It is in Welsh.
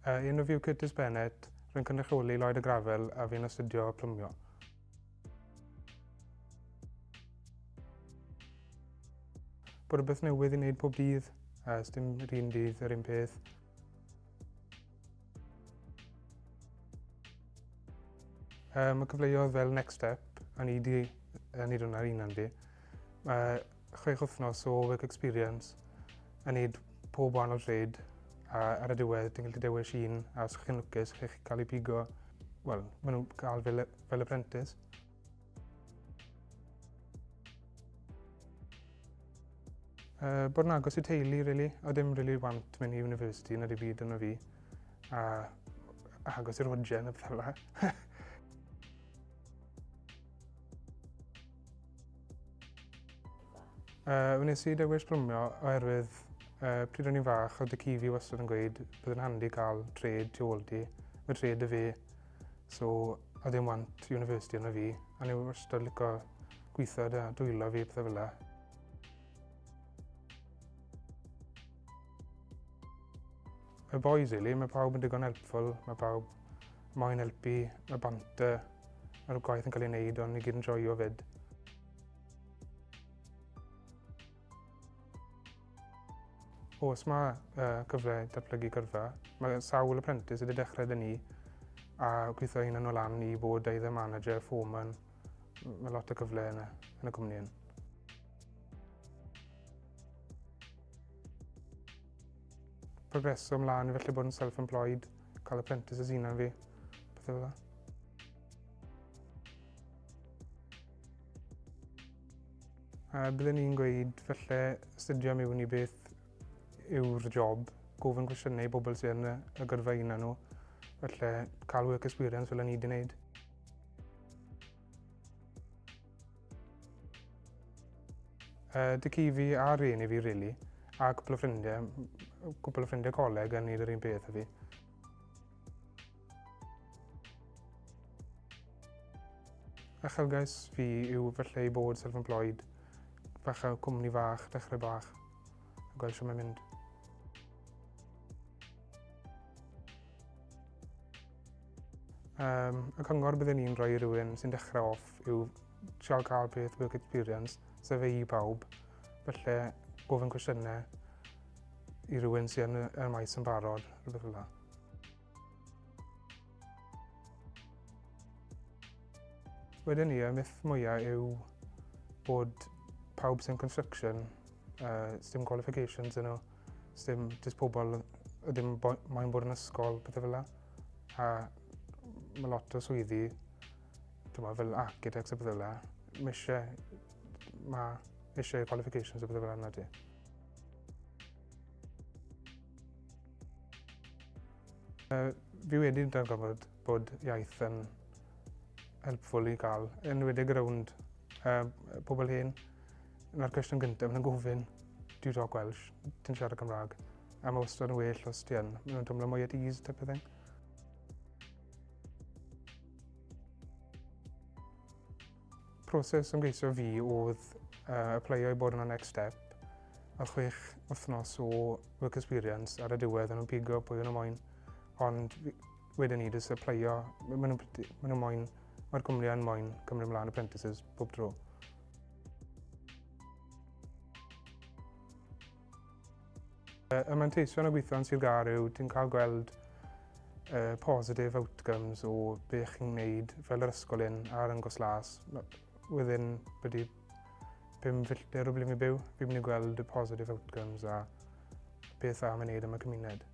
Enw fi yw Curtis Bennett, rwy'n cynrychioli Lloyd y Grafel a fi'n astudio plymio. Bod rhywbeth newydd i wneud pob dydd, a dim yr un dydd yr un peth. Mae cyfleoedd fel Next Step, a ni di wneud hwnna ar unan fi. Mae chwech wythnos o work experience yn neud pob wahanol trade a ar y diwedd ti'n gallu dewis un a os chi'n lwcus chi'ch cael ei pigo, wel, maen nhw'n cael fel, fel apprentice. Bod yn agos i teulu, really. O dim really want mynd i university na dim byd yno fi. A agos i'r roger na pethau fel 'na. Wnes i dewis plymio oherwydd pryd o'n i'n fach oedd y fi wastad yn gweud bydd yn handi cael trade tu ôl ti. Mae trade 'da fi, so oedd dim want university yna fi. A ni wastad licio gweithio 'da dwylo fi, pethau fel 'na. Y boys really, mae pawb yn digon helpful, mae pawb moyn helpu, mae banter, mae'r gwaith yn cael ei wneud ond ni gyd yn joio fyd. Oes, mae cyfle datblygu gyrfa. Mae sawl apprentice wedi dechrau 'da ni a gweithio un nhw lan i fod either manager, foreman. Mae lot o cyfle yn y, yn y cwmni hyn. Progreso ymlaen i felly bod yn self-employed, cael apprentices hunan fi, pethau fel 'na. A bydden ni'n gweud falle astudio mewn i beth yw'r job, gofyn cwestiynau i bobl sydd yn y, y gyrfa un nhw, falle cael work experience fel o'n i wedi wneud. Dy fi a rhieni fi, really, a cwpl o ffrindiau, cwpl o ffrindiau coleg yn neud yr un peth â fi. Uchelgais fi yw falle i bod self-employed, falle cwmni fach, dechrau bach, a gweld sut mae'n mynd. Y cyngor byddwn ni'n rhoi i rywun sy'n dechrau off yw trial cael peth work experience, sef e i pawb. Felly gofyn cwestiynau i rywun sy'n yn y maes yn barod, rhywbeth fel 'na. Wedyn ni, y myth mwyaf yw bod pawb sy'n construction, dim qualifications yn nhw, dim jyst pobl ddim moyn bod yn ysgol, pethau fel 'na. A mae lot o swyddi, dyma, fel architects a pethau fel 'na, mae eisiau, mae eisiau qualifications a pethau fel 'na ti. Fi wedi darganfod bod iaith yn helpful i gael, enwedig rownd pobl hŷn. Na'r cwestiwn gyntaf, maen nhw'n gofyn, do you talk Welsh? Ti'n siarad Cymraeg? A mae wastad yn well os ti yn. Maen nhw'n teimlo mwy at ease type of thing. Proses ymgeisio fi oedd applio i bod yn y next step a 6 wythnos o work experience ar y diwedd yn nhw'n pigo pwy o'n nhw moyn. Ond wedyn ni, jyst applio, maen nhw'n ma nhw moyn, mae'r cwmni yn moyn cymryd ymlaen apprentices bob tro. Y manteision o gweithio yn Sir Gâr yw ti'n cael gweld positive outcomes o be chi'n gwneud fel yr ysgol hyn a'r Ynys Las. Within byddu 5 filltir o ble fi'n byw, fi'n mynd i gweld y positive outcomes a beth dda mae'n gwneud am y cymuned.